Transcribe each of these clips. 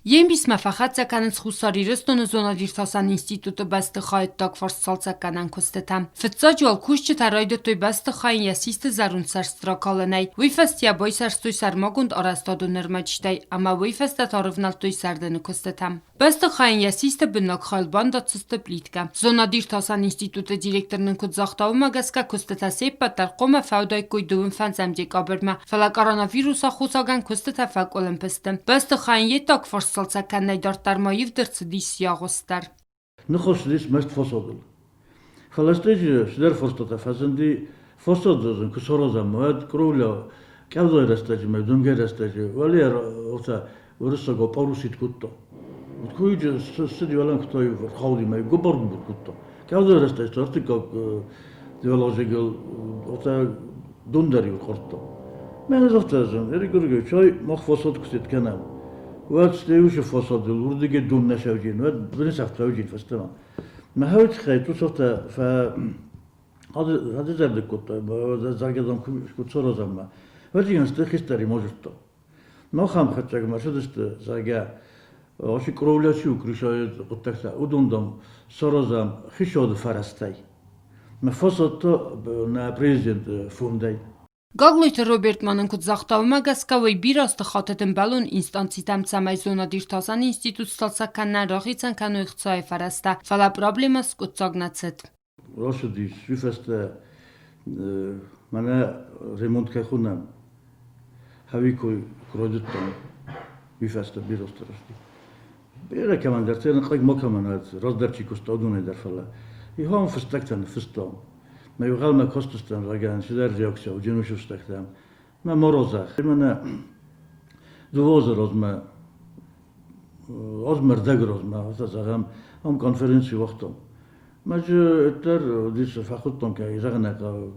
Йе мбисмӕ фӕхӕццӕ кӕнынц Хуссар Ирыстоны зонад-иртасӕн институты бӕстыхайы ӕддаг фарс цалцӕггӕнӕн куыстытӕ. Фыццаджы уал кусджытӕ райдыдтой бӕстыхайӕн йӕ систы зӕронд сӕрст ракалынӕй, уый фӕстийӕ байсӕрстой сӕрмагонд арӕзтадон ӕрмӕджытӕй ӕмӕ уый фӕстӕ та рывнӕлдтой сӕрдыны куыстытӕм. Бӕстыхайӕн йӕ систы быннаг хайыл бандаддзысты плиткӕ. Зонад-иртасӕн институты директор нын куыд загъта, уымӕ гӕсгӕ куыстытӕ се ппӕт дӕр хъуамӕ фӕуыдаиккой дыууын фӕндзӕм декабрмӕ, фӕлӕ коронавирусы аххосагӕн куыстытӕ фӕкъуылымпы сты. Бӕстыхайӕн йе ддаг фарс цалцӕг кӕнынӕй дарддӕр ма ивд ӕрцыдис йӕ агъуыст дӕр. Ныххуыссыдис маст фосодыл. Фӕлӕ стӕй цыдӕр фостотӕ фӕзынди. Фосодзӕн куы саразӕм, уӕд кровля къӕвдайы рӕстӕджы мӕ дымгӕйы рӕстӕджы уӕле ортӕ уырыссагау парусит кодта. Куйджы ссыди уӕлӕн куыдта хауди мӕ гуыбар-гуыбыр кодта. Къӕвдайы рӕстӕджы та ӕртыккаг уӕладзыгыл ортӕ дон дӕр-иу хордта. Мӕнӕ загъта зын, Эрик Георгиевич, ай мах фосод куы кӕнӕм, уӕд стӕй уыцы фосадыл уырдыгӕй дон нӕ сӕвджын, уӕд бынысӕфт фӕуджын фӕстӕмӕ. Мӕ хауы тыххӕй тусӕгтӕ фӕ адызӕрдыг кодтой, зӕгъгӕ дам куы саразӕм Уӕд сты хистӕри можырдта. Махӕм хӕцӕгмӕ цыдысты, зӕгъгӕ, ацы кровля чи у крышайы хъуыддӕгтӕ, уыдон, дам, саразӕм хицауады фӕрӕзтӕй. Мӕ фасад та нӕ президенты фондӕй. Гаглойты Роберт ма нын куыд загъта, уымӕ гӕсгӕ уый бирӕ азты хатыд ӕмбӕлон инстанцитӕм, цӕмӕй зонад-иртасӕн институт сцалцӕг кӕнынӕн рахицӕн кӕной хцайы фӕрӕзтӕ, фӕлӕ проблемӕ скъуыддзаг нӕ цыд. Рацыдис, уый фӕстӕ мӕнӕ ремонт кӕй хонӕм, хӕуи кой куы райдыдтам, уый фӕстӕ бирӕ азты рӕзти. Бирӕ кӕмӕндӕрты ӕнхъӕл ма кӕмӕн раздӕр чи куыста, уыдонӕй дӕр, фӕлӕ ихӕн фыстӕгтӕ ныффыстам. Мӕ иугъӕлмӕ кастыстӕм, зӕгъгӕ, цыдӕр реакци уыди уыцы фыстӕгтӕм. Мӕ морозах, мӕнӕ дыууӕ азы размӕ, азмӕ рдӕг размӕ, афтӕ зӕгъӕм, ам конференци уагътам. Мӕ дӕр уыдис, фӕхуыдтон, кӕй зӕгъын ӕй хъӕуы,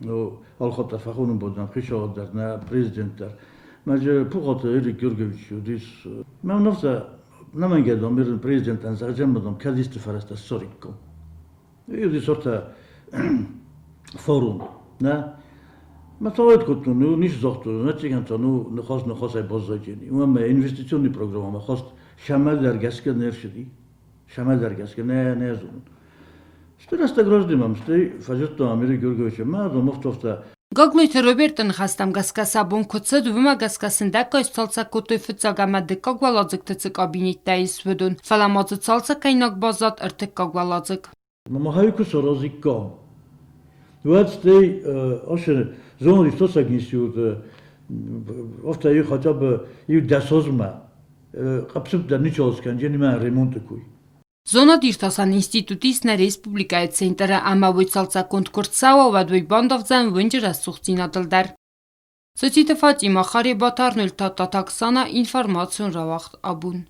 ну, алхатт фӕхонын боднам хицауад дӕр, нӕ президент дӕр. Мӕ Пухаты Эрик Георгиевич уыдис. Мӕ уынаффӕ нӕмӕнгӕй дам президентӕн зӕгъӕм, дам, кӕд исты фӕрӕзтӕ ссариккам. Уыдис ортӕ форум, нӕ? Мӕ цӕуӕт кодтон, ну, ницы загътон, ӕвӕццӕгӕн та, ну, ныхас ныхасӕй баззайдзӕни. Уымӕн ӕмӕ инвестиционный программӕмӕ хаст цӕмӕдӕр гӕсгӕ не рцыди. Цӕмӕдӕр гӕсгӕ нӕ, нӕ зонын. Стыр рӕстӕг раздӕр мӕм стӕй фӕдзырдтон Амиры Георгиевичы мӕ домӕгтӕ. Гаглойты Роберты ныхӕстӕм гӕсгӕ сӕ бон куыд цыд, уымӕ гӕсгӕ сындӕггай сцалцӕг кодтой фыццаг ӕмӕ дыккаг уӕладзыгты цы кабинеттӕ ис, уыдон, фӕлӕ ма дзы цалцӕггӕнинаг баззад ӕртыккаг уӕладзыг. Махӕй куы саразиккам, уӕд стӕй ацы зонад-иртасӕг институты афтӕ хотя бы иу дӕс азмӕ къӕпсып дӕр ничего скӕнджын ӕмӕ ремонты кой. Зонад-иртасӕн институт ис нӕ республикӕйы центры ӕмӕ уый цалцӕггонд куы рцӕуа, уӕд уый бандавдзӕн уынджы рӕсугъддзинадыл дӕр. Цоциты Фатимӕ, Харебаты Арнольд, Тадтаты Оксана, информацион рауагъд Абон.